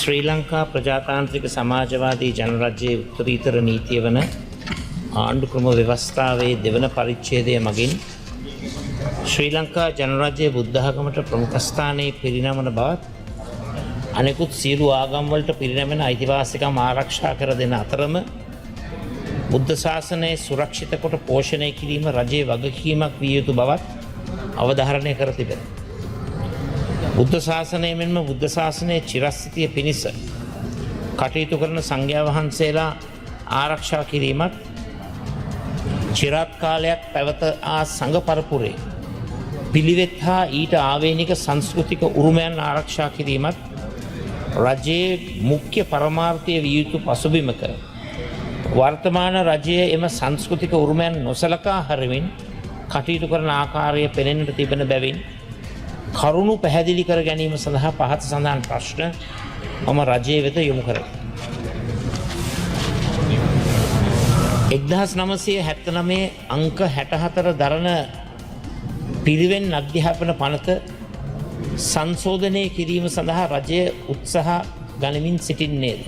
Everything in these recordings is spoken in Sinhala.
ශ්‍රී ලංකා ප්‍රජාතාන්ත්‍රික සමාජවාදී ජනරජයේ උත්තරීතර නීතිය වන ආණ්ඩු ක්‍රම ව්‍යවස්ථාවේ දෙවන පරිච්ඡේදය මගින් ශ්‍රී ලංකා ජනරජයේ බුද්ධාගමට ප්‍රමුඛස්ථානයේ පිරිනමන බවත් අනෙකුත් සියලු ආගම්වලට පිරිනැමෙන අයිතිවාසිකම් ආරක්ෂා කර දෙන අතරම බුද්ධ ශාසනය සුරක්ෂිත කොට පෝෂණය කිරීම රජයේ වගකීමක් විය යුතු බවත් අවධාරණය කර තිබෙනවා. බුද්ධ ශාසනය මෙන්ම බුද්ධ ශාසනයේ චිරස්ථිතිය පිණිස කටයුතු කරන සංඝයා වහන්සේලා ආරක්ෂා කිරීමත් චිරාත් කාලයක් පැවත ආ සංඝ පරපුරේ පිළිවෙත් හා ඊට ආවේනික සංස්කෘතික උරුමයන් ආරක්ෂා කිරීමත් රජයේ මුඛ්‍ය පරමාර්ථය විය යුතු පසුබිමක වර්තමාන රජය එම සංස්කෘතික උරුමයන් නොසලකා හරමින් කටයුතු කරන ආකාරය පෙනෙන්නට තිබෙන බැවින් කරුණු පැහැදිලි කර ගැනීම සඳහා පහත සඳහන් ප්‍රශ්න මම රජය වෙත යොමු කරමි. 1979 අංක 64 දරන පිරිවෙන් අධ්‍යාපන පනත සංශෝධනය කිරීම සඳහා රජය උත්සාහ ගනිමින් සිටින්නේද?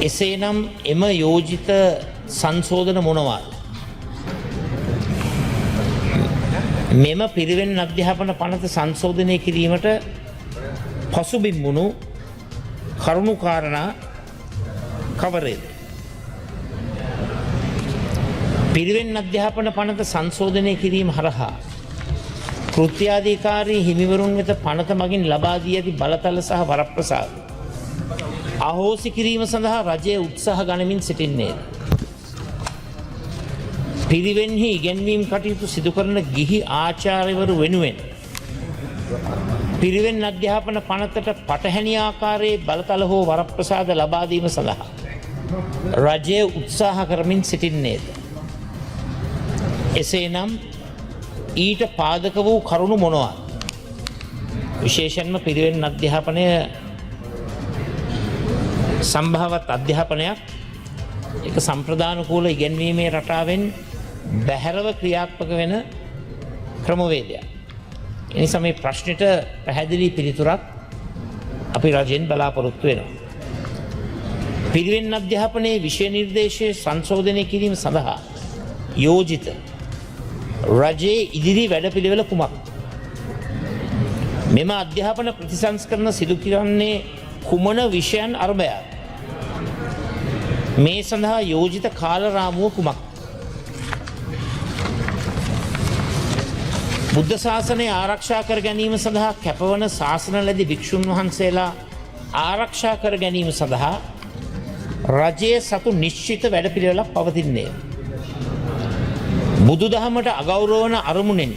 එසේනම් එම යෝජිත සංශෝධන මොනවාද? මෙම පිරිවෙන් අධ්‍යාපන පනත සංශෝධනය කිරීමට පසුබිම් වුණු කරුණු කාරණා කවරේද? පිරිවෙන් අධ්‍යාපන පනත සංශෝධනය කිරීම හරහා කෘත්‍යාධිකාරී හිමිවරුන් වෙත පනත මගින් ලබා දී ඇති බලතල සහ වරප්‍රසාද අහෝසි කිරීම සඳහා රජය උත්සාහ ගනිමින් සිටින්නේද? පිරිවෙන්හි ඉගැන්වීම් කටයුතු සිදු කරන ගිහි ආචාර්යවරු වෙනුවෙන් පිරිවෙන් අධ්‍යාපන පනතට පටහැනි ආකාරයේ බලතල හෝ වරප්‍රසාද ලබා දීම සඳහා රජය උත්සාහ කරමින් සිටින්නේද? එසේනම් ඊට පාදක වූ කරුණු මොනවාද? විශේෂයෙන්ම පිරිවෙන් අධ්‍යාපනය සම්භාවත් අධ්‍යාපනයක්, ඒක සම්ප්‍රදානුකූල ඉගැන්වීමේ රටාවෙන් බැහැරව ක්‍රියාත්මක වෙන ක්‍රමවේදයක්. ඒ නිසා මේ ප්‍රශ්නෙට පැහැදිලි පිළිතුරක් අපි රජයෙන් බලාපොරොත්තු වෙනවා. පිරිවෙන් අධ්‍යාපනයේ විෂය නිර්දේශය සංශෝධනය කිරීම සඳහා යෝජිත රජයේ ඉදිරි වැඩපිළිවෙල කුමක්ද? මෙම අධ්‍යාපන ප්‍රතිසංස්කරණ සිදු කරන්නේ කුමන විෂයන් අරභයාද? මේ සඳහා යෝජිත කාලරාමුව කුමක්ද? බුද්ධ ශාසනය ආරක්ෂා කර ගැනීම සඳහා කැපවන ශාසන ලැබි භික්ෂුන් වහන්සේලා ආරක්ෂා කර ගැනීම සඳහා රජය සතු නිශ්චිත වැඩපිළිවෙලක් පවතින්නේ. බුදුදහමට අගෞරව වන අරමුණෙන්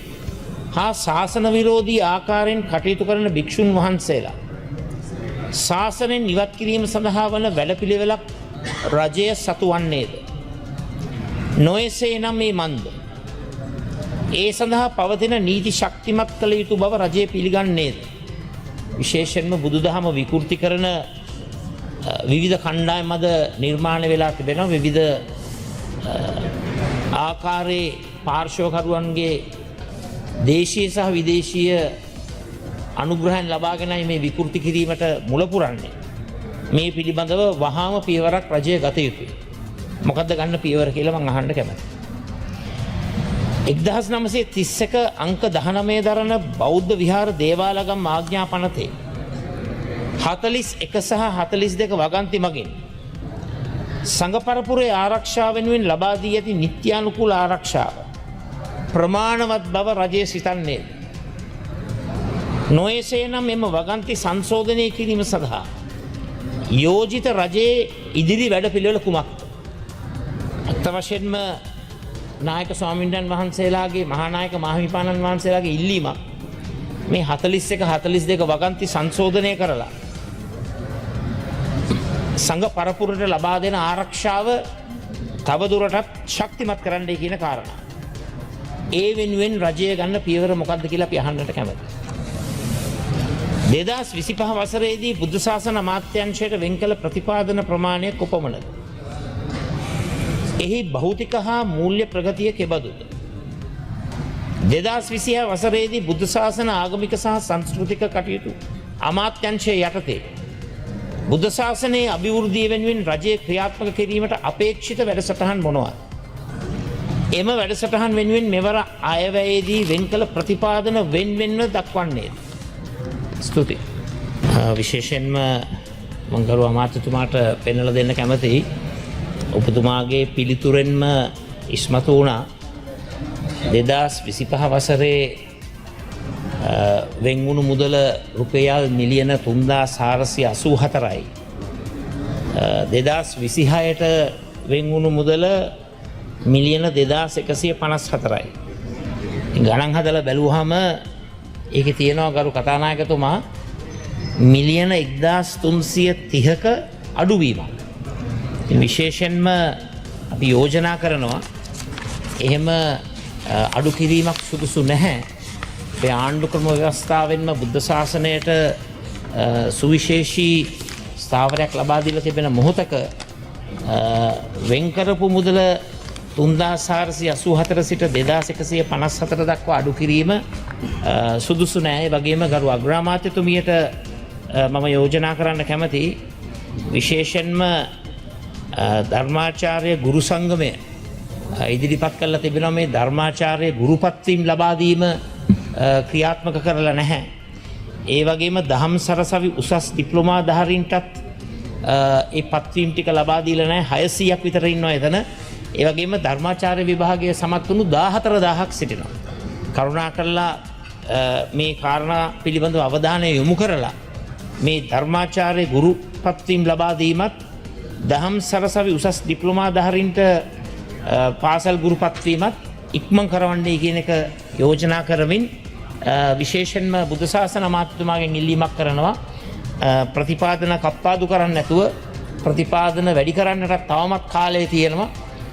හා ශාසන විරෝධී ආකාරයෙන් කටයුතු කරන භික්ෂුන් වහන්සේලා ශාසනයෙන් ඉවත් කිරීම සඳහා වන වැඩපිළිවෙලක් රජය සතු වන්නේද? නොයසේ නම් මේ මන්ද? ඒ සඳහා පවතින නීති ශක්තිමත් කළ යුතු බව රජය පිළිගන්නේද? විශේෂයෙන්ම බුදුදහම විකෘති කරන විවිධ කණ්ඩායම් අද නිර්මාණය වෙලා තිබෙනවා. විවිධ ආකාරයේ පාර්ශ්වකරුවන්ගේ දේශීය සහ විදේශීය අනුග්‍රහයන් ලබාගෙනයි මේ විකෘති කිරීමට මුල පුරන්නේ. මේ පිළිබඳව වහාම පියවරක් රජය ගත යුතුයි. මොකද්ද ගන්න පියවර කියලා මං අහන්න කැමතියි. 1931 අංක 19 දරන බෞද්ධ විහාර දේවාලගම් ආඥා පනතේ 41 සහ 42 වගන්ති මගින් සංඝ පරපුරේ ආරක්ෂාව වෙනුවෙන් ලබා දී ඇති නිත්‍යානුකූල ආරක්ෂාව ප්‍රමාණවත් බව රජය සිතන්නේද? නොએසේ නම් එම වගන්ති සංශෝධනය කිරීම සඳහා යෝජිත රජයේ ඉදිරි වැඩපිළිවෙල කුමක්ද? ඇත්ත වශයෙන්ම නායක ස්වාමීන් වහන්සේලාගේ, මහානායක මාහිමිපාණන් වහන්සේලාගේ ඉල්ලීමක් මේ 41 42 වගන්ති සංශෝධනය කරලා සංඝ පරපුරට ලබා දෙන ආරක්ෂාව තවදුරටත් ශක්තිමත් කරන්නයි කියන කාරණා. ඒ වෙනුවෙන් රජය ගන්න පියවර මොකක්ද කියලා අපි අහන්නට කැමතියි. 2025 වසරේදී බුද්ධ ශාසන අමාත්‍යංශයට වෙන් කළ ප්‍රතිපාදන ප්‍රමාණය කොපමණද? එහි භෞතික හා මූල්‍ය ප්‍රගතිය කෙබඳුද? 2026 වසරේදී බුද්ධ ශාසන ආගමික සහ සංස්කෘතික කටයුතු අමාත්‍යංශය යටතේ බුද්ධ ශාසනයේ අභිවෘද්ධිය වෙනුවෙන් රජය ක්‍රියාත්මක කිරීමට අපේක්ෂිත වැඩසටහන් මොනවාද? එම වැඩසටහන් වෙනුවෙන් මෙවර අයවැයේදී වෙන් කළ ප්‍රතිපාදන වෙන් වෙන්ව දක්වන්නේද? ස්තුතියි. විශේෂයෙන්ම මං ගරු අමාත්‍යතුමාට පෙන්වලා දෙන්න කැමතියි. ඔබතුමාගේ පිළිතුරෙන්ම ඉස්මතු වුණා 2025 වසරේ වෙන් වුණු මුදල රුපියල් මිලියන 3484යි. 2026ට වෙන් වුණු මුදල මිලියන 2154යි. ඉතින් ගණන් හදලා බැලුවහම ඒකේ තියෙනවා ගරු කතානායකතුමා මිලියන 1330ක අඩුවීමක්. ඉතින් විශේෂයෙන්ම අපි යෝජනා කරනවා එහෙම අඩු කිරීමක් සුදුසු නැහැ. අපේ ආණ්ඩු ක්‍රම ව්‍යවස්ථාවෙන්ම බුද්ධ ශාසනයට සුවිශේෂී ස්ථාවරයක් ලබා දීලා තිබෙන මොහොතක වෙන් කරපු මුදල 3484 සිට 2154 දක්වා අඩු කිරීම සුදුසු නෑ. ඒ වගේම ගරු අග්‍රාමාත්‍යතුමියට මම යෝජනා කරන්න කැමතියි විශේෂයෙන්ම ධර්මාචාර්ය ගුරු සංගමය ඉදිරිපත් කරලා තිබෙනවා මේ ධර්මාචාර්ය ගුරුපත්වීම් ලබා දීම ක්‍රියාත්මක කරලා නැහැ. ඒ වගේම දහම් සරසවි උසස් ඩිප්ලෝමාධාරීන්ටත් ඒ පත්වීම් ටික ලබා දීලා නැහැ. 600ක් විතර ඉන්නවා එතන. ඒ වගේම ධර්මාචාර්ය විභාගය සමත් වුණු 14,000ක් සිටිනවා. කරුණාකරලා මේ කාරණා පිළිබඳව අවධානය යොමු කරලා මේ ධර්මාචාර්ය ගුරු පත්වීම් ලබා දීමත් දහම් සරසවි උසස් ඩිප්ලෝමාධාරීන්ට පාසල් ගුරු පත්වීමත් ඉක්මන් කරවන්නේ කියන එක යෝජනා කරමින් විශේෂයෙන්ම බුද්ධ ශාසන අමාත්‍යතුමාගෙන් ඉල්ලීමක් කරනවා ප්‍රතිපාදන කප්පාදු කරන්න නැතුව ප්‍රතිපාදන වැඩි කරන්නට තවමත් කාලය තියෙනවා.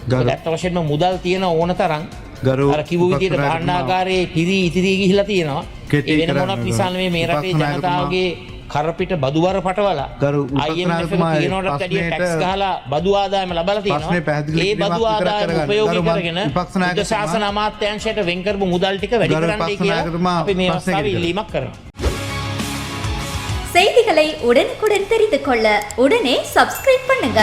ඇත්ත වශයෙන්ම මුදල් තියෙන ඕන තරම්. ගරු අර කිව්ව විදිහට විපක්ෂ නායකතුමා, භාණ්ඩාගාරයේ පිරී ඉතිරී ගිහිලා තියෙනවා. කෙටි ඒ වෙන කරන්න මොනක් නිසා නෙමෙයි මේ රටේ විපක්ෂ නායකතුමා. ජනතාවගේ කරපිට බදුවර පටවලා ගරු විපක්ෂ IMF එක නායකතුමා, කියනවටත් වැඩිය ප්‍රශ්නයට ටැක්ස් ගහලා බදු ආදායම ලබලා තියෙනවා. ප්‍රශ්නේ පැහැදිලි ඒ කිරීමක් බදු විතරක් ආදායම කරගන්න. උපයෝගී ගරු කරගෙන විපක්ෂ බුද්ධ නායකතුමා, ශාසන අමාත්‍යාංශයට වෙන් කරපු මුදල් ටික වැඩි ගරු කරන්නයි විපක්ෂ කියලා නායකතුමා, අපි මේ ප්‍රශ්නේ අවස්ථාවේ කෙටි කරන්න. ඉල්ලීමක් කරනවා. செய்திகளை உடனுக்குடன் தெரிந்து கொள்ள உடனே சப்ஸ்கிரைப் பண்ணுங்க.